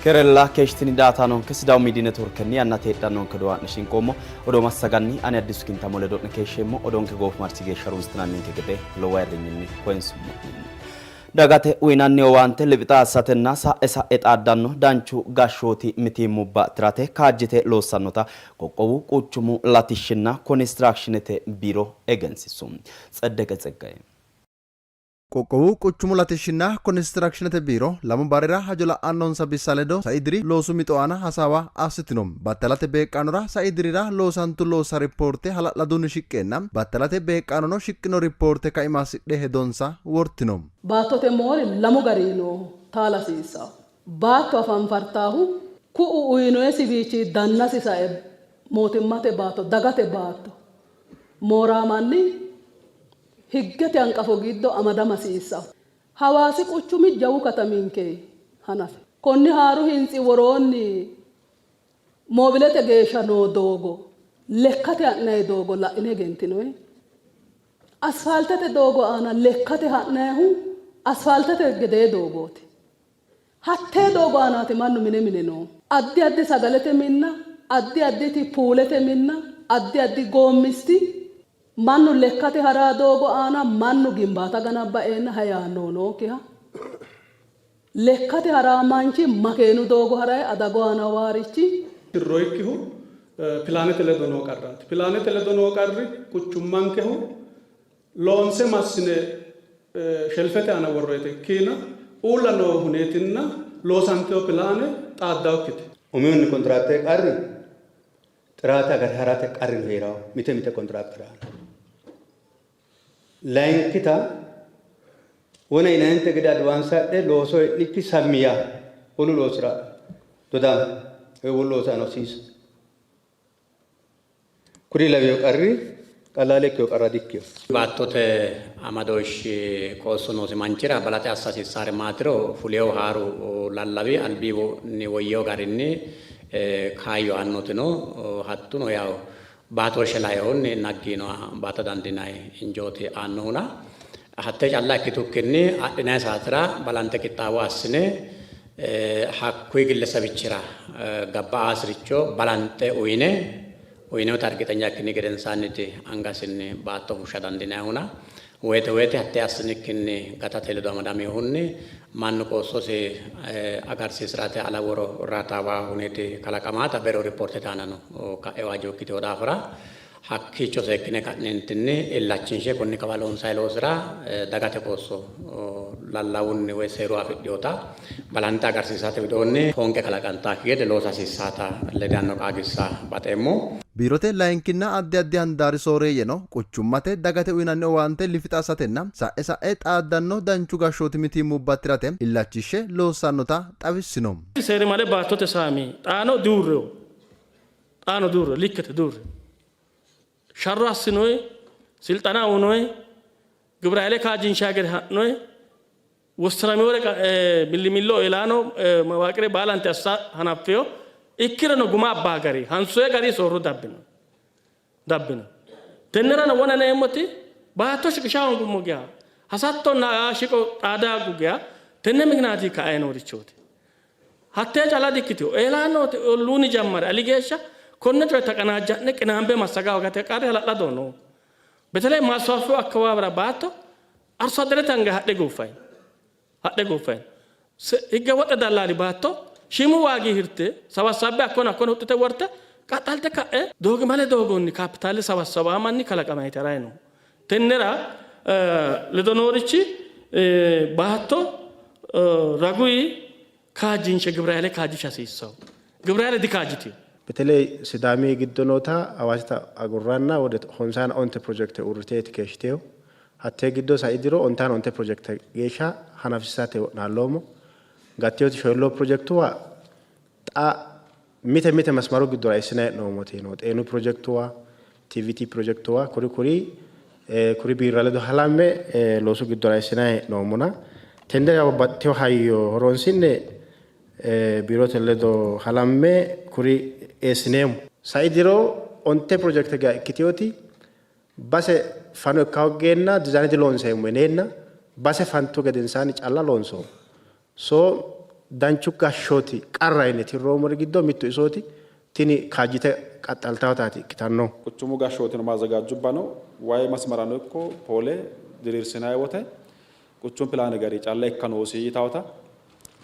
Keerella keeshshitini daatanonke Sidaamu Miidiy Networkenni yannate heedhannonke odoo haa'ne shinqoommo. Odoo massaganni ani Addisu Kintamo ledo'ne keeshsheemmo. Odoonke goofimarchi geeshsha harunsitinanninke gede lowo ayirrinyinni koyinsummo'ne. Dagate uyinanni owaante liphixa assatenna sa'e sa'e xaaddanno danchu gashshooti mitiimmubba tirate kaajjite loossannota qoqqowu quchumu latishshinna konistiraakshinete biiro egensiissu. Tseddeqe Tseggaye. Qoqqowu quchumu latishshinna konistiraakshinete biiro lamu barrira hajo la'annonsa bissa ledo sai diri loosu mixo aana hasaawa assitino. Battalate beeqqaanora sai dirira loosantu loossa rippoorte hala'ladunni shiqqeenna battalate beeqqaanono shiqqino rippoorte kaima assidhe hedonsa wortino. Baattote moori lamu garii nooho, taala hasiissanno. Baatto hafanfartaahu ku'u uyinoyesiwiichii dannasi sae mootimmate baatto, dagate baatto mooramanni higgete hanqafo giddo amadama hasiissanno. Hawaasi quchumi jawu kataminke hanafe konni haaru hintsi woroonni Moobilete geeshsha noo doogo lekkate ha'nanni doogo la'ine egentinoyi? Asfaaltete doogo aana lekkate ha'nannihu asfaaltete gedee doogooti. Hattee doogo aanaati mannu mine mine noohu. Addi addi sagalete minna, addi additi puulete minna, addi addi goommisti mannu lekkate ha'raa doogo aana mannu gimbaata ganabbaeenna hayi yaannohu nookkiha Lekkate haraa manchi makeenu doogo harayi adagu aana waarichi. Tirroyikkihu pilaanete ledo noo qarraati. Pilaanete ledo noo qarri quchummankehu loonse massine shelfete aana worroyite ikkiina uulla noo huneetinna loosantino pilaane xaaddaokkite. Umihunni kontiraaktere qarri xiraate agare harate qarrino hee'rawo mite mite kontiraaktere aana. Layinkita, wona yinanninte gede advaanse adhe looso e'nikki sammi yaa, wolu loosira dodama woy wolu loosi aana hosiisa. Kuri lawino qarri qallaale ikkino qarra dikkino. Baattote amadooshshi qoosso noosi manchira balaxe assa hasiissaari maatiro fulino haaru lallawi albihunni woyyino garinni kaayyo aannotino hattono yawo Baatooshshe lainohunni naggi yinoha baata dandiinanni injooti aannohuna hattee calla ikkitukkinni adhinanni saatera balanxe qixxaawo assine hakkuyi gillesebichira gabba'aasiricho balanxe uyine uyinota ergixenya ikkini gedensaanniti angasinni baatto fushsha dandiinannihuna woyte woyte hattee assinikkinni gatate ledo amadaminohunni mannu qoossosi agarsiisi'rate ala woro raataawa huneeti kalaqamaata bero ripoortete aanano ka'e waajjo ikkitino daafira hakkiicho seekkine ka'neentinni illachinshe konni kawa loonsanni loosira dagate qoosso lallawunni woy seeru afidhinota balanxe agarsiisate widoonni foonqe kalaqantaakki gede loosa hasiissaata ledanno qaagiissa baxeemmo. Biirote layinkinna addi addi handaari sooreeyyeno quchummate dagate uynanni owaante lifixa assatenna sa'e sa'e xaaddanno danchu gashshooti mitiimmubba tirate illachishshe loossannota xawissino. Seerimale baattote saami xaano diuurrino, xaano diuurrino, likkete diuurrino. Sharro assinoyi, silxana uyinoyi, gibirahayile kaajjinshayi gede ha'noyi, Wossanaminore millimillo ilaano mawaaqire baalanti assa hanaffino, ikkirono guma abbaa gari hansoye gari soorro dabbino dabbino. Tennerano wona neemmoti baatto shiqisha hoongummo geya hasattonna shiqo xaada hooggu geya tenne mikinaati ka'e noorichooti. Hattee calla dikkitino. Eelaanooti olluuni jammare ali geeshsha konne coye taqanaajja'ne qinaambe massaga hoogate qarri hala'lado no. Beteley maasfaafiyu akkawaawera baatto Arso adderete anga hadhe gooffay hadhe gooffay. Higge woxe dallaali baatto shiimu waagi hirte sawassabbe akkone akkone huxxite worte qaxxalte ka'e doogimale doogonni kaapitaale sawassabaa manni kalaqamayti harayi no. Tennera ledo noorichi baatto raguyi kaajjinshe gibirahayile kaajjisha hasiissanno. Gibirahayile dikaajjitino. Beteley Sidaami giddo noota Hawaasita agurranna wole honsaana onte pirojekte uurriteeti keeshshitinohu. Hattee giddo sai diro ontaana onte pirojekte geeshsha hanafisiisate wo'naalloommo. Gattinoti shoyilloo pirojektuwa xa mite mite masmaru giddora eessinanni hee'noommoti no. Xeenu pirojektuwa, TVT pirojektuwa kuri kuri kuri biirra ledo halamme loosu giddora eessinanni hee'noommona tennera babbaxxitino hayyo horoonsi'ne biirote ledo halamme kuri eessineemmo. Sai diro onte pirojekte geya ikkitinoti base fano ikka hoggeenna dizaayine diloonseemmo yineenna base fantu gedensaanni calla loonsoommo. So Danchu gashshooti qarra yine tirroommori giddo mittu isooti. Tini kaajjite qaxxaltanotaati ikkitannohu. Quchumu gashshootino maazzagaajjubbano way masmarano ikko poole diriirsinanni wote quchumu pilaane gari calla ikka noosi yitawota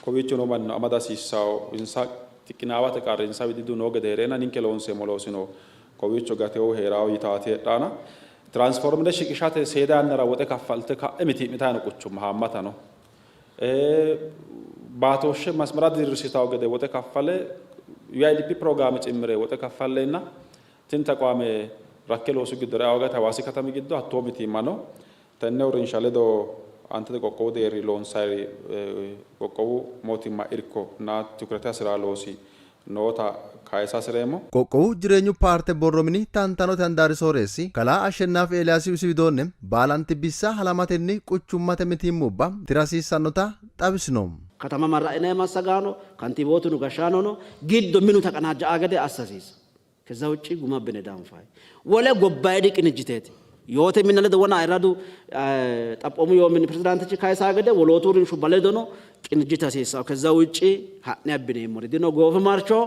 kowiicho noo mannino amada hasiissanno. Insa qinaawate qarri insa widiidihu noo gede hee'reenna ninke loonseemmo loosino kowiicho gatewohu hee'rawo yitawoti heedhana tiraansfoormere shiqishate seeda yannara woxe kaffalte ka'e mitii'mitanni no quchumma haammata no. Baatooshshe masmara diriirsitawo gede woxe kaffale UIDP pirogiraame cimmire woxe kaffalleenna tini taqwaame rakke loosu giddora ea hoogate Hawaasi katami giddo hattoo mitiimma no. Tenne uurrinsha ledo aantete qoqqowu deerri loonsayri qoqqowu mootimma irko na tikurete hasi'raa loosi noota kayisa hasi'reemmo. Qoqqowu Jireenyu Paarte Borro Mini tantanote handaari sooreessi kalaa Ashennaafi Eeliyaasi isi widoonni, baalanti bissa halamatenni quchummate mitiimmubba tira hasiissannota xawisino. Katama marra'inanni massagaano, kantiibootuno gashshaanono giddo minu taqanaajja'a gede assa hasiissa. Keza wucci guma abbine danfayi. Wole gobbayidi qinijjiteeti. Yoote minna ledo wona ayirradu xaphoomu yoo mini pirezidaantichi kayisaa gede wolootu uurrinshubba ledono qinijjite hasiissanno. Keza wucci ha'ne abbineemmori dino. Goofimarcho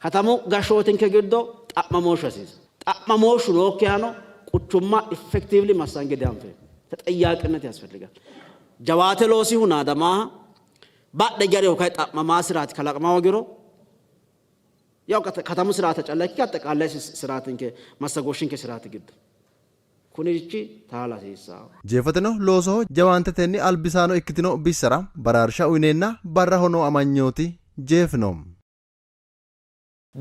katamu gashshootinke giddo xa'mamooshshu hasiisanno. Xa'mamooshshu nookkihano quchumma effectively massange dianfeemmo. Texeyyaaqinnet yasfelligal. Jawaate loosihu naadamaaha, badhe garihu kay xa'mamaasiraati kalaqama hoogiro ያው katamu siraata calla ikkikki axeqaalay siraatinke massagooshshinke siraati giddo kunirichi taala hasiissanno. Jeefoteno loosoho jawaantetenni albisaano ikkitino bissara baraarsha uyneenna barraho noo amanyooti jeefino.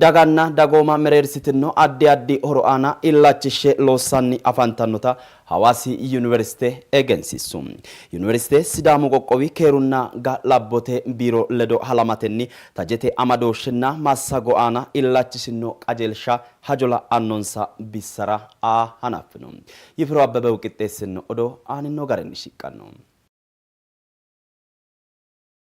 Daganna dagooma mereersitinno addi addi horo aana illachishshe loossanni afantannota Hawaasi Yuniversite egensiissu. Yuniversite Sidaamu qoqqowi keerunna ga'labbote biiro ledo halamatenni tajete amadooshshinna massago aana illachishinno qajeelsha hajo la'annonsa bissara aa hanaffino. Yifiro Abbebehu qixxeessinno odoo aaninno garinni shiqqanno.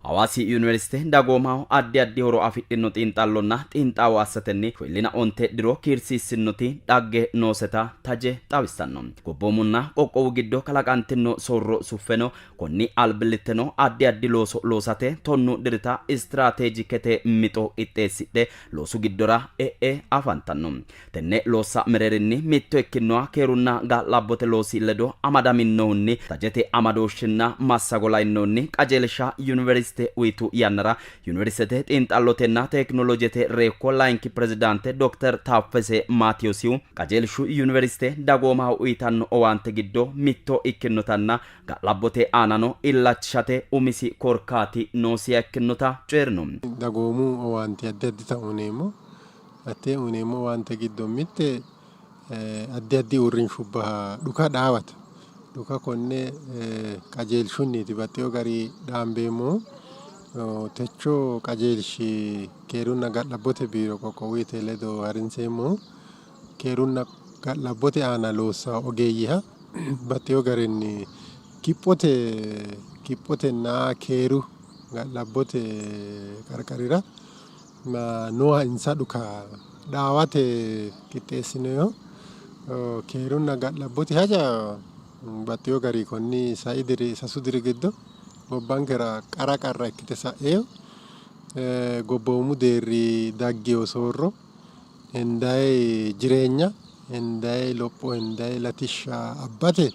Hawaasi Yuniversite dagoomaho addi addi horo afidhino xiinxallonna xiinxaawo assatenni shoyillina onte diro kiirsiissinnoti dhagge nooseta taje xawissanno. Gobboomunna qoqqowu giddo kalaqantinno soorro suffeno konni albillitteno addi addi looso loosate tonnu dirita istiraateejikete mixo qixxeessidhe loosu giddora e'e afantanno. Tenne loossa mereerinni mitto ikkinnoha keerunna ga'labbote loosi ledo amadaminnohunni tajete amadooshshinna massago lainohunni qajeelsha Yuniversite uytu yannara Yuniversitete xiinxallotenna tekinolojete reekko layinki pirezidaante Dokter Taaffese Maatewosihu qajeelshu Yuniversite dagoomaho uytanno owaante giddo mitto ikkinnotanna ga'labbote aanano illachishate umisi korkaati noosiha ikkinnota coyi'rino. Dagoomu owaante addi addita uyneemmo. Hattee uyneemmo owaante giddo mitte addi addi uurrinshubbaha dhuka dhaawate. Dhuka konne qajeelshunniiti baxxeewo gari dhaambeemmohu. Techo qajeelshi keerunna ga'labbote biiro qoqqowuyite ledo harinseemmohu keerunna ga'labbote aana loossanno ogeeyyeha baxxeewo garinni kiphote kiphotenna keeru ga'labbote qarqarira nooha insa dhuka dhaawate qixxeessinoonniho. Keerunna ga'labbote haja baxxino gari konni sai diri sasu diri giddo gobbankera qara qarra ikkite sa'ino. Gobboomu deerri daggino soorro hendayi jireenya, hendayi lopho, hendayi latishsha abbate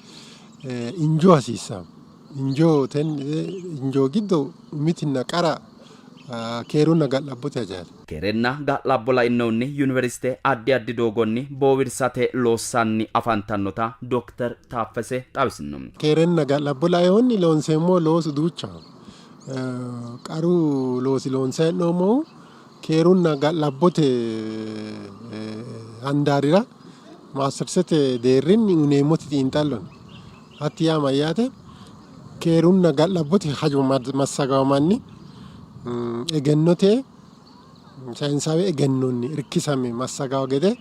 injo hasiissanno. Injo tenne injo giddo umitinna qara keerunna ga'labbote hajaati. Keerenna ga'labbo lainohunni Yuniversite addi addi doogonni boowirsate loossanni afantannota Dokter Taaffese xawisino. Keerenna ga'labbo lainohunni loonseemmo loosu duuchaho. Qaru loosi loonsanni hee'noommohu keerunna ga'labbote handaarira maastersete deerrinni uyineemmoti xiinxallo no. Hatti yaa mayyaate? Keerunna ga'labbote hajo massagawo manni egennote sayinsaawe egennonni irkisame massagawo gede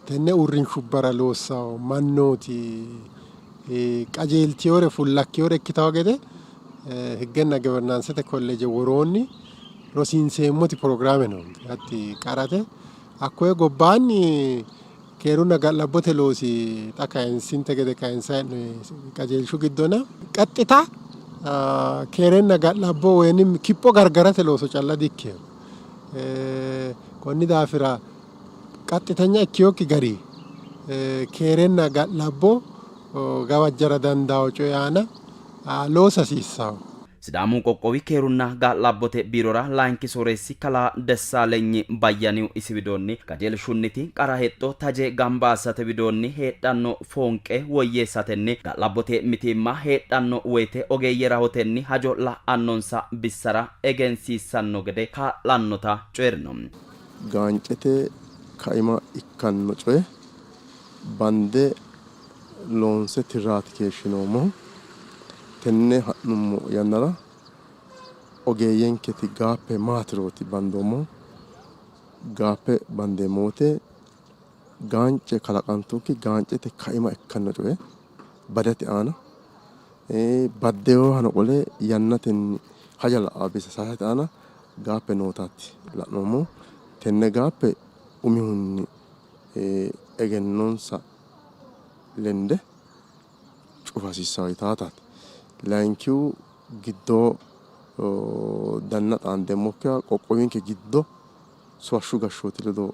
tenne uurrinshubbara loossawo mannooti qajeeltiyore fullakkiyore ikkitawo gede higgenna gevernaansete kolleeje woroonni rosiinseemmoti pirogiraame noonke. Hatti qarate. Hakkoye gobbaanni keerunna ga'labbote loosi xa kayinsinte gede kayinsanni hee'noonni qajeelshu giddona qaxxita Keerenna ga'labbo woyinim kipho gargarate looso calla dikkino. Konni daafira qaxxitanya ikkinokki gari keerenna ga'labbo gawajjara dandawo coyi aana loosa hasiissanno. Sidaamu qoqqowi keerunna ga'labbote biirora layinki sooreessi kalaa Dessaalenyi Bayyanihu isi widoonni qajeelshunniti qara hexxo taje gamba assate widoonni heedhanno foonqe woyyeessatenni ga'labbote mitiimma heedhanno woyte ogeeyye rahotenni hajo la'annonsa bissara egensiissanno gede kaa'lannota coyi'rino. Gaancete kaima ikkanno coye bande loonse tirraati keeshshinoommohu. Tenne ha'nummo yannara ogeeyyenketi gaappe maatirooti bandoommohu. Gaappe bandeemmo wote gaance kalaqantukki gaancete kaima ikkanno coye badate aana baddeewohano qole yannatenni haja la'aa bissa sayisate aana gaappe nootaati la'noommohu. Tenne gaappe umihunni egennonsa lende cufa hasiissanno yitaataati. Layinkihu giddo danna xaandeemmokkiha qoqqowinke giddo suwashshu gashshooti ledo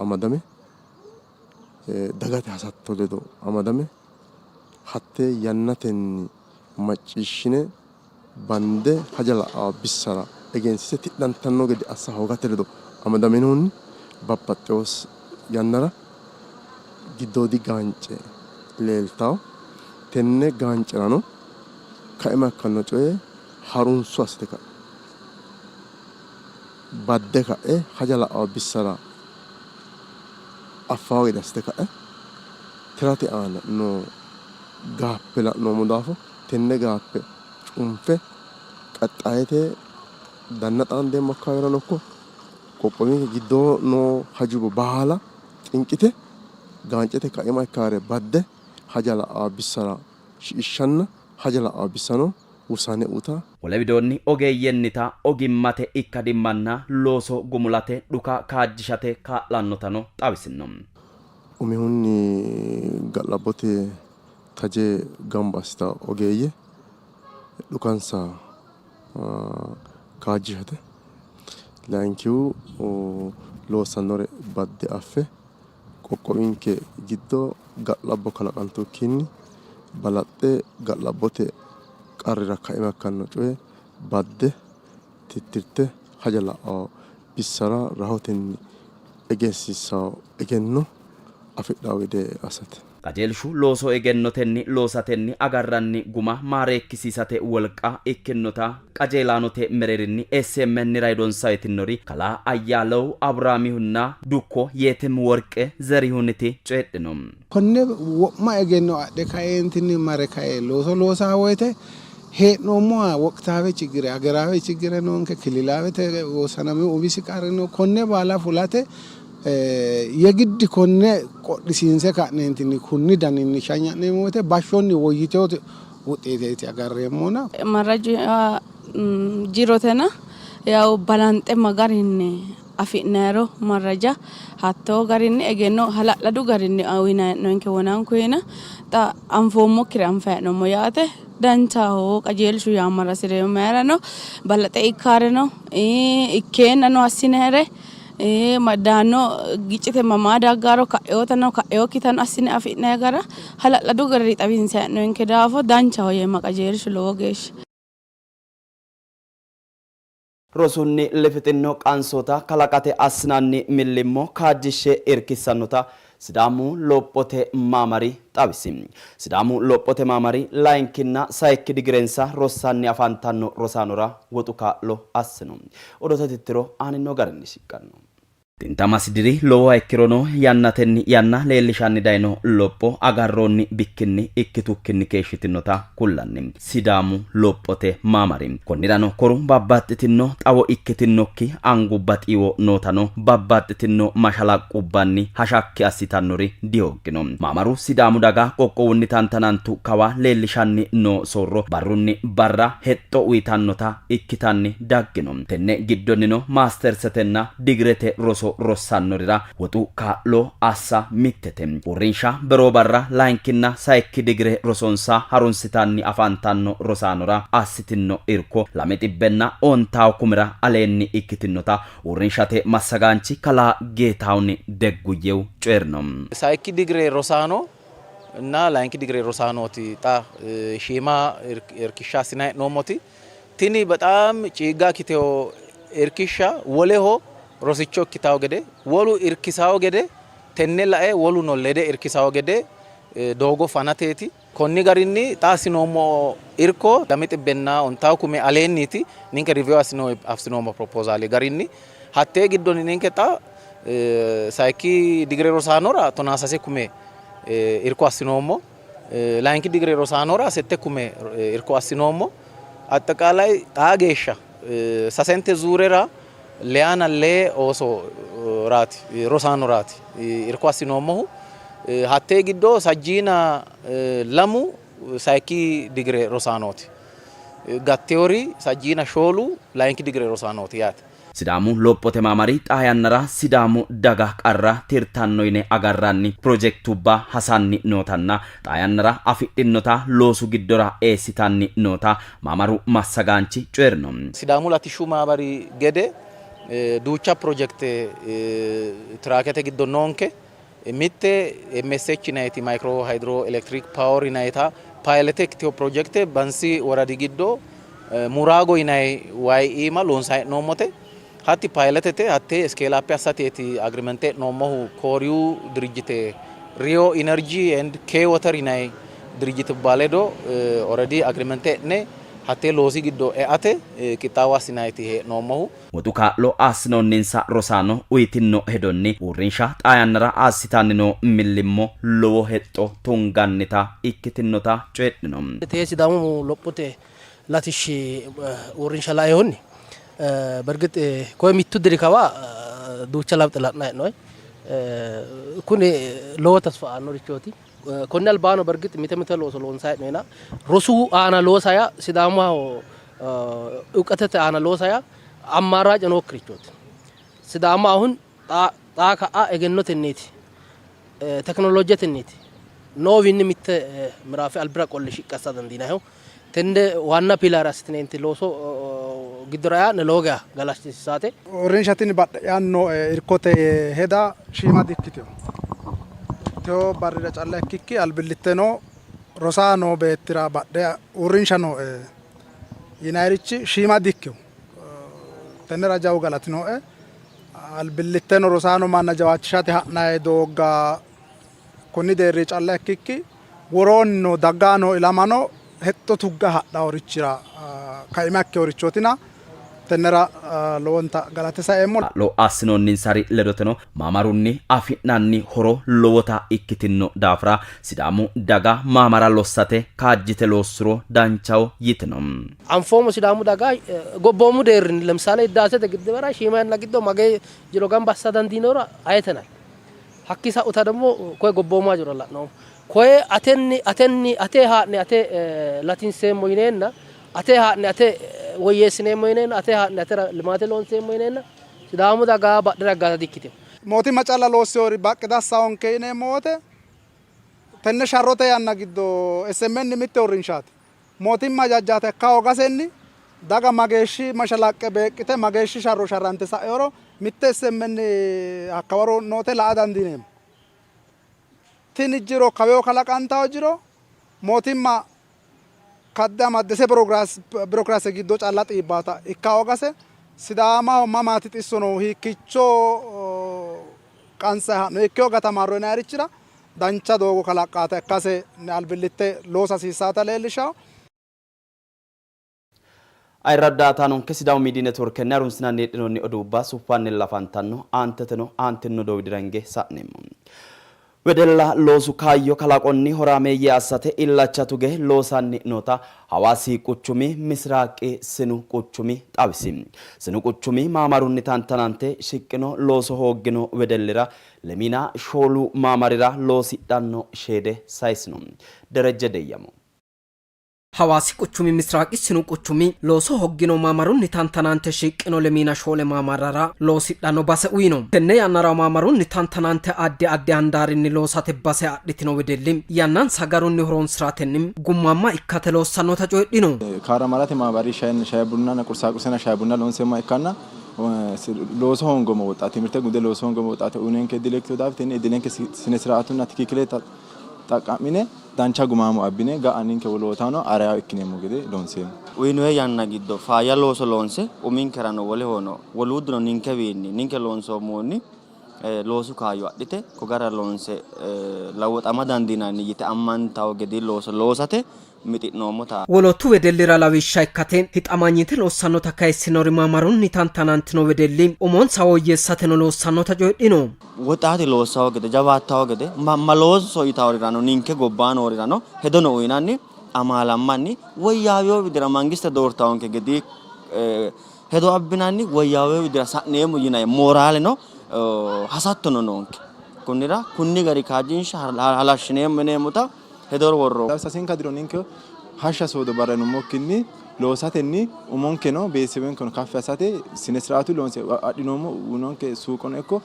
amadame dagate hasatto ledo amadame hatte yannatenni macciishshine bande haja la'anno bissara egensiise tidhantanno gede assa hoogate ledo amadaminohunni babbaxxewo yannara giddoodi gaance leeltawo. Tenne gaancerano kaima ikkanno coye harunso assite ka'e badde ka'e haja la'anno bissara affawo gede assite ka'e tirate aana noo gaappe la'noommo daafo tenne gaappe cunfe qaxxayete danna xaandeemmo akkawawerano ikko qoqqowinke giddo noo hajubba baala xinqite gaancete kaima ikkaare badde haja la'anno bissara shiqishshanna haja la'anno bissano wussaane uyta. Wole widoonni ogeeyyennita ogimmate ikkadimmanna looso gumulate dhuka kaajjishate kaa'lannotano xawisinno. Umihunni ga'labbote taje gamba assitanno ogeeyye dhukansa kaajjishate, layinkihu loossannore badde affe qoqqowinke giddo ga'labbo kalaqantukkinni balaxxe ga'labbote qarrira kaima ikkanno coye badde tittirte haja la'anno bissara rahotenni egensiissanno egenno afidhanno gede assate. Qajeelshu looso egennotenni loosatenni agarranni guma maareekkisiisate wolqa ikkinnota qajeelaanote mereerinni SMN raydonsa yitinnori kalaa Ayyaalew Abiraamihunna dukko Yetimworqe Zerihuniti coyidhino. Konne wo'ma egenno adhe kaeentinni mare kae looso loosaa woyte hee'noommoha woqtaawe chiggire, hageraawe chiggire noonke, kililaawete wossanamino umisi qarri no. Konne baala fulate yegiddi konne qodhisiinse ka'neentinni kunni daninni shanya'neemmo woyte bashshonni woyyitino wuxeeteeti agarreemmona. Marraju jirotena yaw balanxe ma garinni afi'nayiro marraja hattoo garinni egenno hala'ladu garinni uyinanni hee'noonke wonankuyina xa anfoommokkire anfanni hee'noommo yaate. Danchaho qajeelshu yaamara hasireemmo mayirano balaxe ikkaareno ikkeennano assinayire daanno giccite mamaa daggaro ka'eotano ka'eokkitano assine afi'nanni gara hala'ladu garinni xawinse hee'noonke daafo danchaho yeemma qajeelshu lowo geeshsha. Rosunni lifixino qansoota kalaqate assinanni millimmo kaajjishshe irkissannota Sidaamu Lophote Maamari xawisi. Sidaamu Lophote Maamari layinkinna sayikki digirensa rossanni afantanno rosaanora woxu kaa'lo assino. Odoote tittiro aanino garinni shiqqanno. Xintamasi diri lowoha ikkirono yannatenni yanna leellishanni dayino lopho agarroonni bikkinni ikkitukkinni keeshshitinota kullanni. Sidaamu Lophote Maamari konnirano koru babbaxxitinno xawo ikkitinnokki angubba xiiwo nootano babbaxxitinno mashalaqqubbanni hashakki assitannori dihooggino. Maamaru Sidaamu daga qoqqowunni tantanantu kawa leellishanni noo soorro barrunni barra hexxo uytannota ikkitanni daggino. Tenne giddonnino maastersetenna digirete roso roso rossannorira woxu kaa'lo assa mittete. Uurrinsha beroo barra layinkinna sayikki digire rosonsa harunsitanni afantanno rosaanora assitinno irko 250 kumira aleenni ikkitinota uurrinshate massagaanchi kalaa Geetahun Degguyew coyi'rino. Sayikki digire rosaano እና layinki digire rosaanooti xa shiima irkishsha assinanni hee'noommoti. Tini በጣም ciigga ikkitewo irkishsha woleho rosicho ikkitawo gede, wolu irkisawo gede, tenne lae woluno lede irkisawo gede doogo fanateeti. Konni garinni xa assinoommo irko 250 kume aleenniiti ninke review assinoommo propozaali garinni. Hattee giddonni ninke xa sayikki digire rosaanora 13 kume irko assinoommo. Layinki digire rosaanora 8 kume irko assinoommo. አጠቃላይ xaa geeshsha sasente zuurera leyaana lee ooso raati rosaanoraati irko assinoommohu. Hattee giddo sajjiina lamu sayikki digire rosaanooti. Gatteori sajjiina shoolu layinki digire rosaanooti yaate. Sidaamu lophote maamari xaa yannara Sidaamu daga qarra tirtanno yine agarranni pirojekitubba hasanni nootanna xaa yannara afidhinota loosu giddora eessitanni noota maamaru massagaanchi coyi'rino. Sidaamu latishshu maamari gede duucha pirojekite tiraakete giddo noonke. Mitte MSH yinayiti micro hydro electric power yinayita paayilete ikkitewo pirojekite Bansi woradi giddo Muraago yinayi wayi iima loonsayi hee'noommote. Hatti payiletete hatte scale up assateeti agreement e'noommohu Kooriyu dirijjite Rio Energy and K Water yinayi dirijjitubba ledo already agreement e'ne hattee loosi giddo eate qixxaawo assinayiti hee'noommohu. Woxu kaa'lo assinoonninsa rosaano uyitinno hedonni uurrinsha xaa yannara assitanni noo millimmo lowo hexxo tungannita ikkitinota coyidhino. Tee Sidaamu lophote latishshi uurrinsha lainohunni በእርግጥ koye mittu diri kawa duucha lawxe la'nanni hee'noonni. Kuni lowo tasfa aannorichooti. Konni albaano በእርግጥ mite mite looso loonsanni hee'noonni. Rosu aana loosa yaa Sidaamaho እውቀትete aana loosa yaa አማራጭ nookkirichooti. Sidaama አሁን xaa ka'a egennotenniiti tekinoloojetenniiti noowiinni mitte miraafe albira qolle shiqqi assa dandiinannihu. Tenne waanna pilare assitinenti looso giddora ea'ne lowo geya galachisiisate. Uurrinsha tini badhe'yaanni nooe irkote heda shiima dikkitino. Tewo barrira calla ikkikki albillitteno rosaa noo beettira badhe uurrinsha nooe yinayirichi shiima dikkino. Tennera jawu galati nooe. Albillitteno rosaano manna jawaachishate ha'nayi doogga konni deerri calla ikkikki woroonni noo daggaa noo ilamano hexxo tugga hadhaworichira kaima ikkeworichootina tennera lowonta galate saeemmo. Kaa'lo assinoonninsari ledoteno maamarunni afi'nanni horo lowota ikkitinno daafira Sidaamu daga maamara lossate kaajjite loossuro danchaho yitino. Anfoommo Sidaamu daga gobboomu deerrinni ለምሳሌ ህዳሴ ግድበራ shiima yanna giddo magee jiro gamba assa dandiinoro ayitenal. Hakki sa'uta ደግሞ koye gobboomu hajora la'noommo. Koye atenni atenni ate haa'ne ate latinseemmo yineenna ate haa'ne ate woyyeessineemmo yineenna ate haa'ne atera limaate loonseemmo yineenna Sidaamu daga badhera gata dikkitino. Mootimma calla loossewori baqqi dassawonke yineemmo wote tenne sharrote yanna giddo SMN mitte uurrinshaati. Mootimma jajjate ikka hoogasenni daga mageeshshi mashalaqqe beeqqite mageeshshi sharro sharrante sa'eworo mitte SMN hakkawaro noote la'a dandiineemmo. Tini jiro kaweyo kalaqantawo jiro mootimma kadde amaddese birokiraase giddo calla xiibbaata ikka hoogase Sidaamaho mamaati xisso noohu hiikkicho qansayi ha'no hiikkicho gatamarro yinayirichira dancha doogo kalaqqaata ikkase albillitte loosa hasiissaata leellishawo. Ayirradda taanonke Sidaamu Miidiyu Neetworkenni harunsinanni heedhinoonni oduubba suffanni lafantanno aanteteno aantinno doowidirange sa'neemmo. Wedella loosu kaayyo kalaqonni horaameeyye assate illacha tuge loosanni noota Hawaasi quchumi Misiraaqi Sinu quchumi xawisi. Sinu quchumi maamarunni tantanante shiqqino looso hooggino wedellira lemina shoolu maamarira loosidhanno sheede sayisino. Dereje Deyyamo. Hawaasi quchumi Misiraaqi sinu quchumi looso hoggino maamarunni tantanante shiqqino lemiina shoole maamarrara loosidhanno base uyno. Tenne yannara maamarunni tantanante addi addi handaarinni loosate base adhitino wedelli yannansa garunni horoonsi'ratenni gummaamma ikkate loossannota coyidhino. Kaaramarate maabari shae bunnanna qursaaqursenna shae bunna loonseemmoha ikkanna looso hoongoommo woxaate timirte gunde looso hoongoommo woxaate uyinonke iddile ikkitino daafo tenne iddilenke sine siraatunna tikikile xaqqa'mine dancha gumaamo abbine ga'a ninke wolootahono araya ikkineemmo gede loonseemmo. Uyinoye yanna giddo faayya looso loonse uminkerano wolehono woluudduno ninkewiinni ninke loonsoommohunni loosu kaayyo adhite ko gara loonse lawwoxama dandiinanni yite ammantawo gedii looso loosate mixi'noommota. Woloottu wedellira lawishsha ikkate hixamanyite loossannota kayissinori maamarunni tantanantino wedelli umonsa woyyeessateno loossannota coyidhino. Woxaati loossawo gede jawaattawo gede ma loonso yitaworirano ninke gobbaa noorirano hedono uyinanni amaalammanni woyyaawewo widira mangiste doortawonke gedii hedo abbinanni woyyaawewo widira sa'neemmo yinanni mooraaleno hasattono noonke. Kunnira kunni gari kaajjinshe halashshineemmo yineemmota hedo worroommo. Sasenka diro ninke hashsha soodo barra yinummokkinni loosatenni umonkeno beetesewenkeno kaffi assate sine siraatu loonse adhinoommo uyinonke suuqono ikko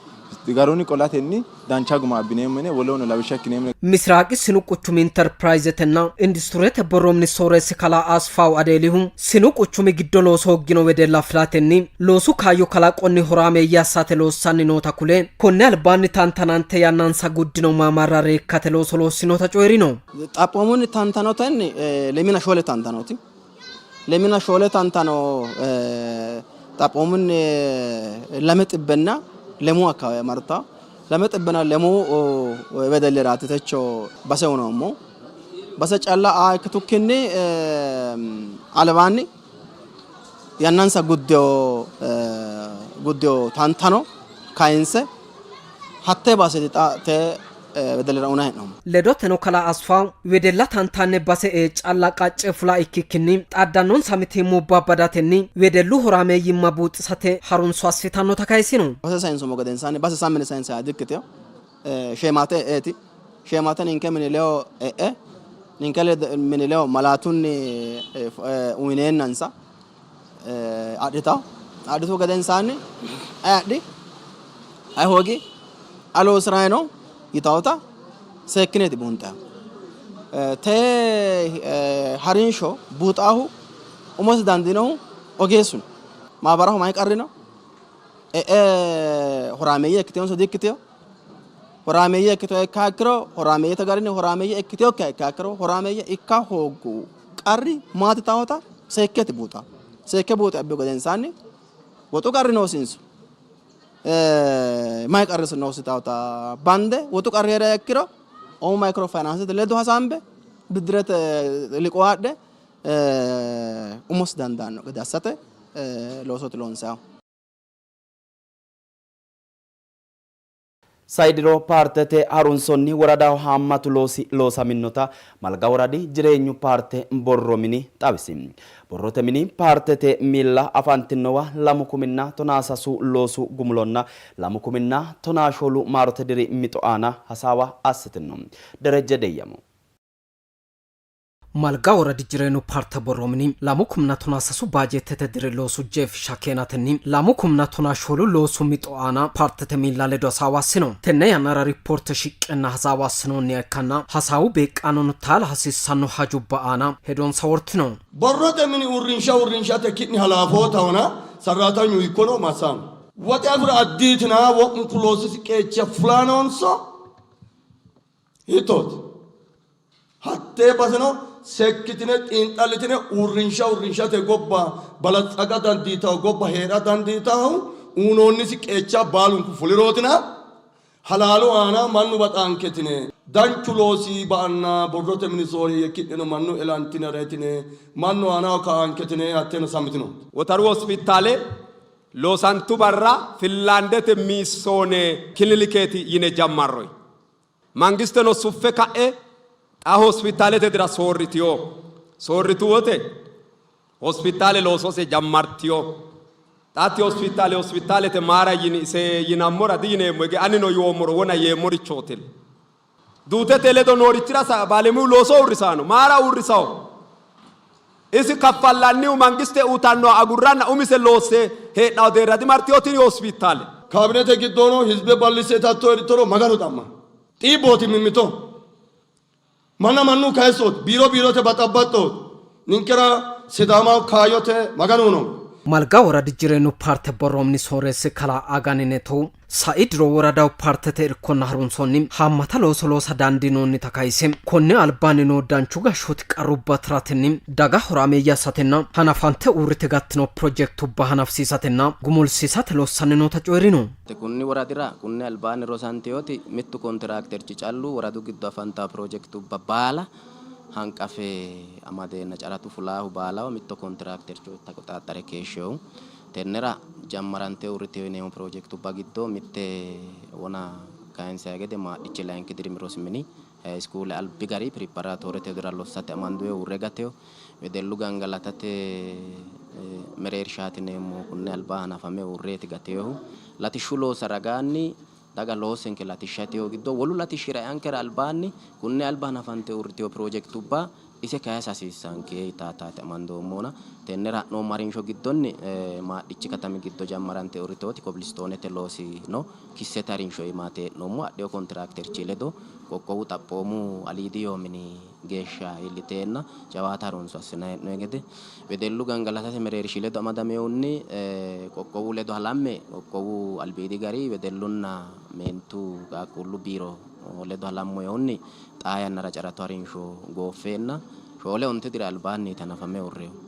garunni qolatenni dancha guma abbineemmo yine wolehono lawishsha ikkineemmo yine. Misiraaqi Sinu Quchumi Interpirayzetenna Industurete Borro Mini Sooreessi Kalaa Asfaw Adeelihu, Sinu quchumi giddo looso hooggino wedella filatenni loosu kaayyo kalaqonni horaameeyye assate loossanni noota kule, konni albaanni tantanante yannansa guddino maamarra reekkate looso loossinota coyi'rino. Xaphoomunni tantanotenni lemina shoole tantanooti. Lemina shoole tantano xaphoomunni lame xibbenna lemuu akkawawe martanno. Lame xibbenna lemuu wedelliraati techo base uyinoommohu. Base calla aa ikkitukkinni albaanni yannansa guddino tantano kayinse hattee baseeti xa tee wedellira uyinanni hee'noommo. Ledoteno kalaa Asfaw, wedella tantanne base ee calla qacce fula ikkikkinni xaaddannonsa mitiimmubba badatenni wedellu horaameeyyimma buuxisate harunso assitannota kayisino. Base sayinsummo gedensaanni base sammi yine sayinsanniha dikkitino. Sheemaate e'eeti. Sheemaate ninke mini ledo e'e ninke mini ledo malaatunni uyineennansa adhitanno. Adhituhu gedensaanni ayi adhi ayi hoogi ayi loosi'rayi no yitawota seekkineeti buunxayihu. Tee harinsho buuxaahu umosi dandiinohu ogeessu no. Maabaraho mayi qarri no? E'e horaameeyye ikkitinonso di''ikkitino? Horaameeyye ikkitoha ikkiha ikkiro horaameeyyete garinni, horaameeyye ikkitinokkiha ikkiha ikkiro horaameeyye ikka hooggu qarri maati yitannota seekkeeti buuxa. Seekke buuxe abbihu gedensaanni woxu qarri noosinso mayi qarri noosi yitannota bande woxu qarri hee'riha ikkiro Omo Maykiro Fayinaansete ledo hasaambe biddirete liqoo adhe umosi dandaanno gede assate loosooti loonsannihu. Sai diro paartete harunsonni woradaho haammatu loosi loosaminota Malga woradi jireenyu paarte borro mini xawisi. Borrote mini paartete miilla afantinnowa lamu kuminna tonaa sasu loosu gumulonna lamu kuminna tonaa shoolu maarote diri mixo aana hasaawa assitinno. Derejje Deyyamo. Malga woradi Jireenyu paarte borro mini lamu kumna tonaa sasu baajeettete diri loosu jeefishsha keenatenni lamu kumna tonaa shoolu loosu mixo aana paartete miilla ledo hasaawa assino. Tenne yannara rippoorte shiqqenna hasaawa assinoonniha ikkanna hasaawu beeqqaanono taala hasiissanno hajubba aana hedonsa wortino. Borrote mini uurrinsha uurrinshate ki'ne halaafootahona sarraatanyu hiikkono massano. Woxe afi'ra addiitina wo'munku loosisi qeecha fula noonso hiittooti? Hattee baseno seekkitine xiinxallitine uurrinsha uurrinshate gobba balatsaga dandiitanno, gobba hee'ra dandiitannohu uyinoonnisi qeecha baalunku fulirootina halaalu aana mannu baxaanketine danchu loosi ba'anna borrote mini sooreeyye ki'neno mannu elantinareetine mannu aanaho ka'aanketine hatteeno sammitinoonte. Wotaru Hospitaale loosantu barra Finlaandete Miisoone Kilinikeeti yine jammarroy. Mangisteno suffe ka'e xa hospitaalete dira soorritino. Soorritu wote hospitaale loosose jammartino. Xa hatti hospitaale hospitaalete maara yini ise yinammora diyineemmo, hige anino yoommoro wona yeemmorichootilla. Duutete ledo noorichira baalemiyu looso uurrisaano. Maara uurrisawo? Isi kaffallannihu mangiste uyitannoha agurranna umise loosse heedhanno deerra dimartino tini hospitaale. Kaabinete giddono hizbe ballisse itatto yitoro Maganu xa'ma. Xiibbooti mimmito. Manna mannu kayissooti. Biiro biirote baxabbaxxooti. Ninkera Sidaamaho kaayyote Maganu uyinonke. Malga woradi jireenyu paarte borro mini sooreessi kalaa Agaanine Tow sai diro woradaho paartete irkonna harunsonni haammata looso loosa dandiinoonnita kayise, konni albaanni noo danchu gashshooti qarrubba tiratenni daga horaameeyye assatenna hanafante uurrite gattino pirojekitubba hanafisiisatenna gumulsiisate loossanni noota coyi'rino. Kunni woradira kunni albaanni rosantinoti mittu kontiraakterchi callu woradu giddo afantanno pirojekitubba baala hanqafe amadeenna caratu fulaahu baalaho mitto kontiraaktercho taqoxaaxxare keeshshinohu. Tennera jammarante uurritino yineemmo pirojekitubba giddo mitte wona kayinsanni gede Maadhichi layinki dirimi rosi mini iskuule albi gari piriparaatoorete widira lossate amandoonni uurre gatino. Wedellu gangalatate mereershaati yineemmohu kunne alba hanafame uurreeti gatinohu. Latishshu loossa ragaanni daga loossenke latishsha yitino giddo wolu latishshira eankera albaanni kunne alba hanafante uurritino pirojekitubba ise kayisa hasiissanke yitaataati amandoommona tennera ha'noommo harinsho giddonni Maadhichi katami giddo jammarante uurriteewoti kobilistoonete loosi no. Kissete harinsho iimaati hee'noommo. Adhino kontiraakterchi ledo qoqqowu xaphoomu aliidi yoo mini geeshsha iilliteenna jawaata harunso assinanni hee'noonni gede wedellu gangalatate mereershi ledo amadaminohunni qoqqowu ledo halamme qoqqowu albiidi gari wedellunna meentu qaaqquullu biiro ledo halammohunni xaa yannara caratu harinsho gooffeenna shoole onte diri albaanniiti hanafame uurrinohu.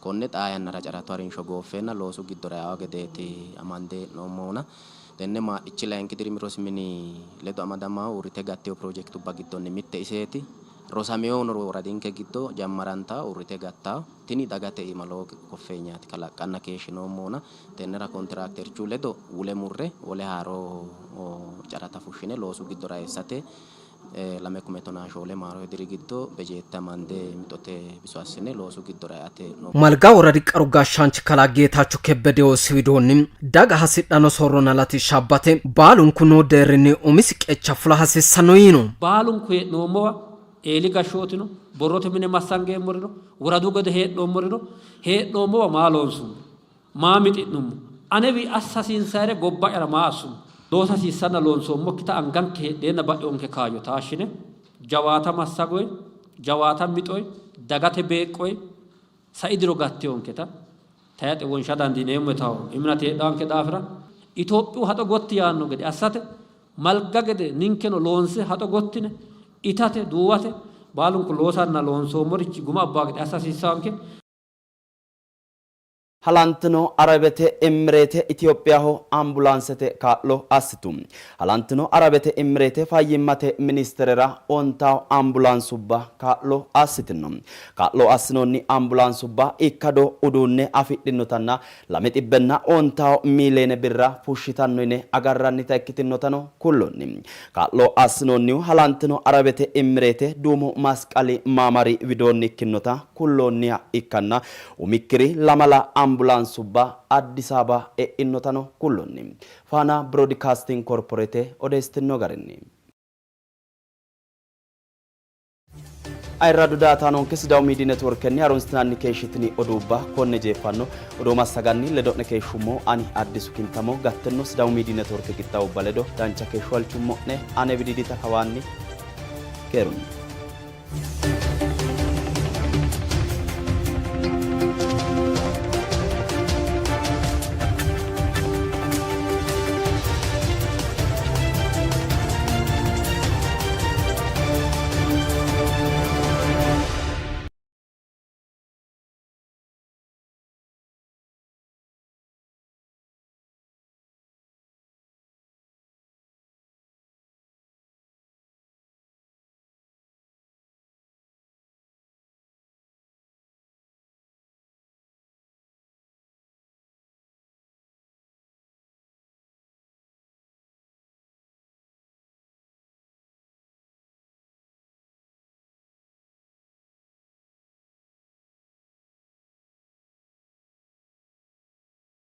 Konne xaa yannara caratu harinsho gooffeenna loosu giddora eanno gedeeti amande hee'noommohuna tenne Maadhichi layinki dirimi rosi mini ledo amadamahu uurrite gattino pirojekitubba giddonni mitte iseeti. Rosaminohuno woradinke giddo jammarantawo uurrite gattawo. Tini dagate iima lowo koffeenyaati kalaqqanna keeshshinoommohuna tennera kontiraakterchu ledo wule murre wole haaro carata fushshine loosu giddora eessate 2014 maarote diri giddo bejeette amande mixote biso assine loosu giddora eate no. Malga woradi qaru gashshaanchi kalaa Geetaacho Kebbedewo isi widoonni, daga hasidhanno soorronna latishsha abbate baalunku noo deerrinni umisi qeecha fula hasiissanno yiino. Baalunku hee'noommowa eeli gashshootino, borrote mine massangeemmorino, woradu gede hee'noommorino hee'noommowa maa loonsummo? Maa mixi'nummo? Anewi assa hasiinsaere gobba'yara maa assummo? Loosa hasiissanna loonsoommokkita anganke heedheenna ba'inonke kaayyo taashshine jawaata massagoyi, jawaata mixoyi, dagate beeqqoyi sai diro gattinonketa tayixe wonsha dandiineemmo yitanno iminati heedhannonke daafira Itophiyu haxo gotti yaanno gede assate malga gede ninkeno loonse haxo gottine itate, duuwate baalunku loosanna loonsoommorichi guma abbanno gede assa hasiissannonke. Halantino Arabete Immireete Itophiyaho Ambulaansete kaa'lo assitu. Halantino Arabete Immireete Fayyimmate Ministerera ontawo Ambulaansubba kaa'lo assitinno. Kaa'lo assinoonni Ambulaansubba ikkado uduunne afidhinotanna lame xibbenna ontawo miiliyeene birra fushshitanno yine agarrannita ikkitinnotano kulloonni. Kaa'lo assinoonnihu Halantino Arabete Immireete Duumu Masqali Maamari widoonni ikkinnota kulloonniha ikkanna Umikkiri lamala Ambulaansubba Addis Ababa e'innotano kulloonni. Faana Biroodikaasting Korporeete odeessitinno garinni. Ayirradu daaataanonke Sidaamu Miidiy Networkenni harunsitinanni keeshshitini oduubba konne jeeffanno. Odoo massaganni ledo'ne keeshshummo ani Addisu Kintamo gattinno Sidaamu Miidiy Networke qixxaawubba ledo dancha keeshsho halchummo'ne. Ane Widiidita kawaanni keerunni.